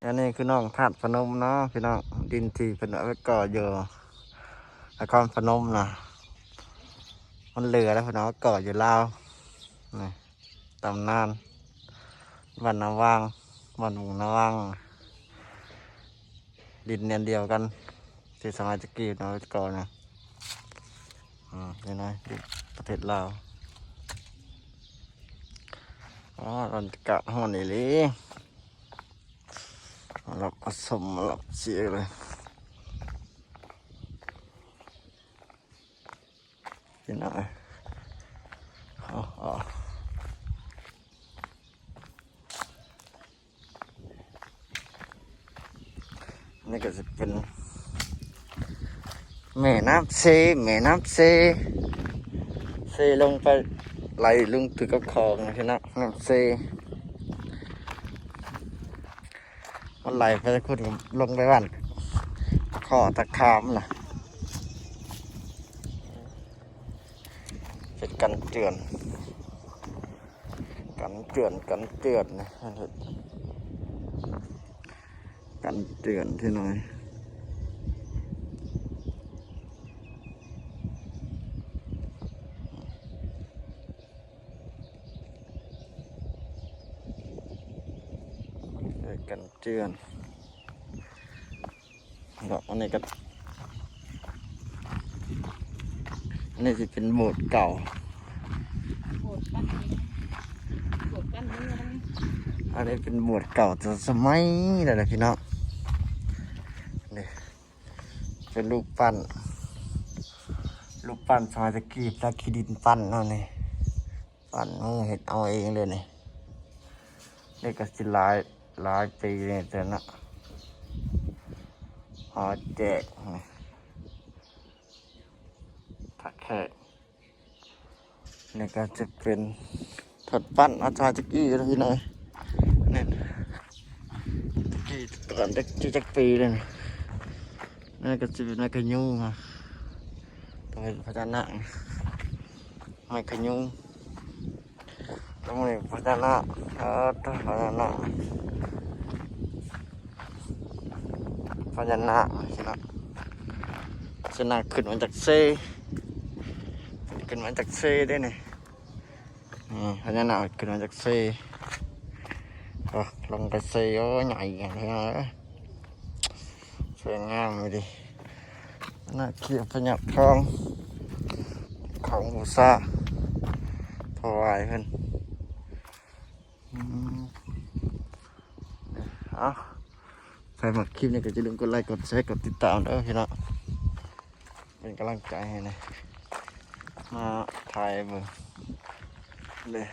ອັນນີ້ຄືໜອງທາດພະນົມເນາະພີ່ນ້ອງ, ດິນທີ່ເພິ່ນເອົາໄປກໍ່ຢູ່ນະຄອນພະນົມນະ ມັນເຫຼືອແລ້ວ ເພິ່ນເອົາໄປກໍ່ຢູ່ລາວ. ນີ້ ຕຳນານບ້ານນາຫວ່າງ, ບ້ານບຸງນາຫວ່າງ, ດິນແດນດຽວກັນ ທີ່ສະໄໝແຕ່ກີ້ເນາະ ກ່ອນນະ. ອືມ ນີ້ນະ ຢູ່ປະເທດລາວ. ອໍ ບັນຍາກາດຮ້ອນອີ່ຫຼີ, ລັບອາສົມ ລັບເສຍເລີຍ. ພີ່ນ້ອງເອີຍ ເອົາ ເອົາ ນີ້ກໍຊິເປັນແມ່ນ້ຳເຊ, ແມ່ນ້ຳເຊ ເຊລົງໄປ ໄຫຼລົງຖືກັບຂອງ ພີ່ນ້ອງ, ນ້ຳເຊ. ມັນໄຫຼໄປພຸ້ນ ລົງໄປບ້ານ ຂໍຕະຂາມນະ ເປັນກັນເຕືອນ ກັນເຕືອນ ກັນເຕືອນນະ ກັນເຕືອນທີ່ໜ້ອຍ. ກັນເຕືອນເນາະ. ອັນນີ້ກໍ ອັນນີ້ຊິເປັນໂບດເກົ່າ ໂບດປັ້ນ ໂບດປັ້ນເມືອງ. ອັນນີ້ເປັນໂບດເກົ່າແຕ່ສະໄໝນັ້ນແຫຼະພີ່ນ້ອງ. ນີ້ ເປັນຮູບປັ້ນ ຮູບປັ້ນສະໄໝແຕ່ກີ້ ລາກຂີ້ດິນປັ້ນເນາະນີ້, ປັ້ນມືເຮັດເອົາເອງເລີຍນີ້. ນີ້ກໍຊິຫຼາຍ ຫຼາຍປີແລ້ວເນາະ ຫາແຈກນີ້ ຖ້າແຂກ. ນີ້ກໍຈະເປັນຖອດປັ້ນອາຈານຈັກອີ່ເນາະພີ່ນ້ອງ. ນີ້ ຈັກກີ້ ຕອນຈັກ ຈັກປີເລີຍນະ. ນີ້ກໍຈະເປັນໄມ້ຂະຍຸງ ເປັນພະຍານາກ ໄມ້ຂະຍຸງ. ຕອນນີ້ພະຍານາກ ເອີ ພະຍານາກ ພະຍານາກ ພະຍານາກຂຶ້ນມາຈາກເຊ ຂຶ້ນມາຈາກເຊເດ້ນີ້. ນີ້ພະຍານາກຂຶ້ນມາຈາກເຊ ໂອ້ ລົງໄປເຊ. ໂອ້ ໃຫຍ່ແຮງເດີ ສວຍງາມອີ່ຫຼີ. ນະ ເຂດພະຍາທອງ ຂອງບູຊາ ຖວາຍເພິ່ນ. ອືມ ເອົາ ໃຜມັກຄລິບນີ້ກໍຢ່າລືມກົດໄລ ກົດແຊ ກົດຕິດຕາມເດີພີ່ນ້ອງ, ເປັນກຳລັງໃຈໃຫ້ແດ່ ມາຖ່າຍເບິ່ງເດີ.